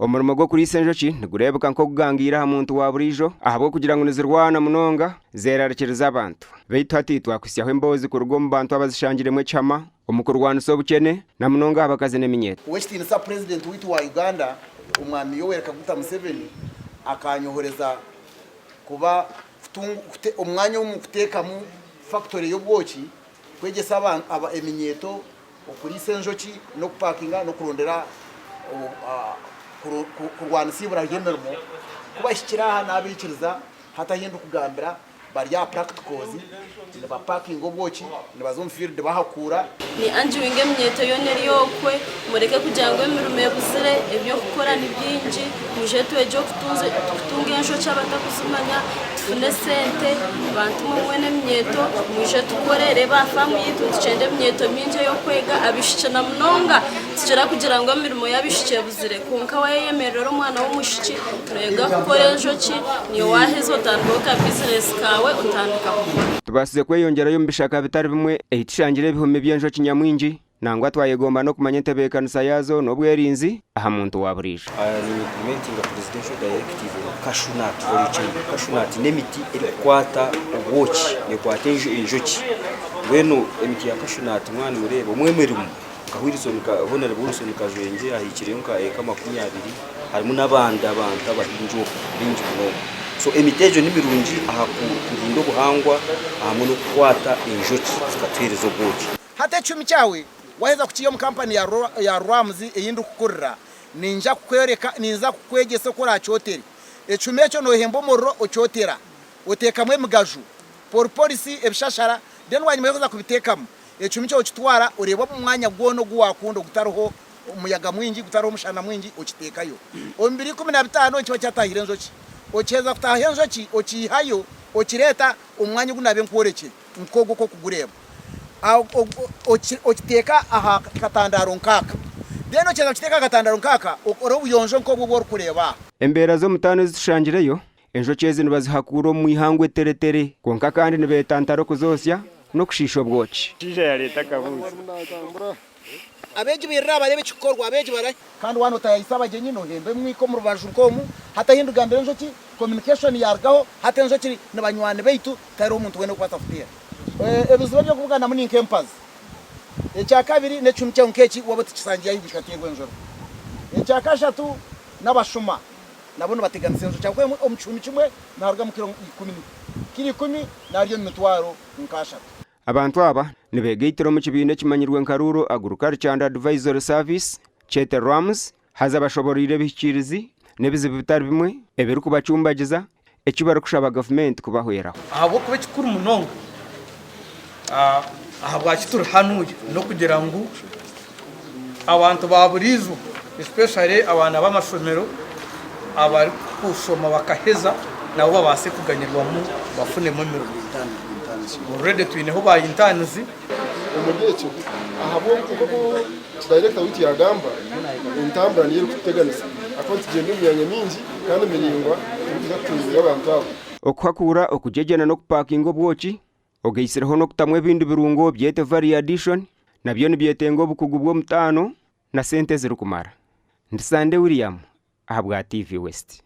Omurimo gw'okuriisa enjoki nigureebeka nk'ogugangaire aha muntu wa buriijo ahabw'okugira ngu nizirwana munonga zeerarikiriza abantu. Beitu hati twakuhitsyaho emboozi kuruga omu bantu abazishangiremu ekihama omu kurwanisa obukyene na munonga aha bakazi n'eminyeeto. Ow'ekitiinisa Purezidenti waitu wa Uganda, Omwami Yoweri Kaguta Museveni akanyohoreza kuba omwanya omu kuteekamu fakitore y'obwoki kwegyesa eminyeeto okuriisa enjoki n'okupakinga n'okurondera kurwanisa eibura ry'emirimo. Ku bahikire aha nabaikiriza hati ahu ndikugambira bari aha practicals nibapakinga obwoki nibaza omu field bahakuura. Ni angiwinga eminyeeto yoona eri okwe, mureke kugira ngu emirimo ebuzire, eby'okukora ni bingi, mwije twegye okutunga enjoki abatakuzimanya, tufune esente, bantu mwe mwena eminyeeto mwije tukore, reeba aha faamu yaitu nitukyenda eminyeeto mingi ey'okwega, abaishiki na munonga tikira kugira ngu emirimo y'abaishiki ebuzire kwonka waayeyemerera ori omwana w'omwishiki nooyega kukora enjoki, niiwe waaheza otandikaho ka bizinesi kaawe otandika kukora. Tubaasize kweyongyerayo omu bishaka bitari bimwe ei tushangire ebihumi by'enjoki nyamwingi. Nangwa twayegomba n'okumanya entebeekanisa yaazo n'obwerinzi aha muntu wa buriijo. Ni implementinga presidential directive on cashew nut value chain. Cashew nut n'emiti erikukwata obwoki, nekwata enjoki. Mbwenu emiti ya cashew nut mwaba nimureeba omwe emirimu nka Wilson Honourable Wilson Kajwengye ahikireyo nka eka 20 harimu n'abandi abantu abahingi okwo baingi munonga. So emiti egyo nimirungi aha kurinda obuhangwa hamwe n'okukwata enjoki zikatuheereza obwoki. Hati ekicumi kyawe waheza kukiiha omu kampani ya Rwams ei ndikukurira, ninja kukworeka, ninza kukwegyesa oku oraakyotere. Ekicumi ekyo noohemba omuriro okyotera, oteekamu emigaju, poriporisi, ebishashara, then bwanyima y'okuza kubiteekamu, ekicumi kyawe okitwara oreebe omu mwanya gwona ogu waakunda ogutariho omuyaga mwingi, gutariho omushana mwingi, okiteekayo. Omu biro 15 nikiba kyataahire enjoki. Okiheza kutaaha enjoki, okiihayo, okireeta omu mwanya ogu naabe nkworekire. Nk'ogwo okw'okugureeba. Okiteeka aha katandaaro nk'aka. Then okiheza kukiteeka aha katandaaro nk'aka, okore obuyonjo nk'obwo obu orikureeba aha. Embeera z'omutaano ezi tushangireyo, enjoki ezi nibazihakuura omu ihangwe teretere, kwonka kandi nibeetantara okuzootsya n'okushiisha obwoki. Omushaija yareeta akabuuzo. Abeegi bairira bareeba ekikukorwa. Abeegi barahi? Kandi waaba nootaayaayisa abagyenyi, noohemba emwika omu rubaju nk'omu. Hati ahi ndigambira enjoki, communication yaarugaho. Hati enjoki ni banywani baitu, tihariho omuntu weena orikubaasa kuteera. Ebizibu eby'okubuganamu ni nk'empazi. Ekyakabiri, n'ekihumi kyawe nk'eki waaba otikisangiire ahaiguru kikateerwa enjura. Ekyakashatu, n'abashuma nabo nibateganisa enjoki ahabw'okuba omu kihumi kimwe niharugamu kiro ikumi, kiro ikumi nari omu mitwaro nk'ashatu. Abantu aba nibegaitira omu kibiina ekimanyirwe nka Rural Agriculture and Advisory Service, kyete RAMS, haza bashoboroire ebihikiirizi n'ebizibu bitari bimwe ebirikubacumbagiza, eki barikushaba gavumenti kubahweraho. Ahabw'okuba ekikuru munonga ahabwaki turi hanuya n'okugira ngu abantu ba buriijo especially abaana b'amashomero abarikushoma bakaheza nabo babaase kuganyirwamu bafunemu emirimo. Already twineho ba interns. Omuri ekyo, ahabw'oku nk'oku dayirekita waitu yaagamba, entambura niyo erikututeganisa ahakuba nitugyenda omu myanya mingi kandi miraingwa turikuza kutunguura abantu abo. Okuhakuura, okugyegyena n'okupaakinga obwoki Ogaitsireho n'okutamu ebindi birungo byete value addition, nabyo nibyetenga obukugu bw'omutaano na sente ezirikumara. Ndi Sande William ahabwa TV West.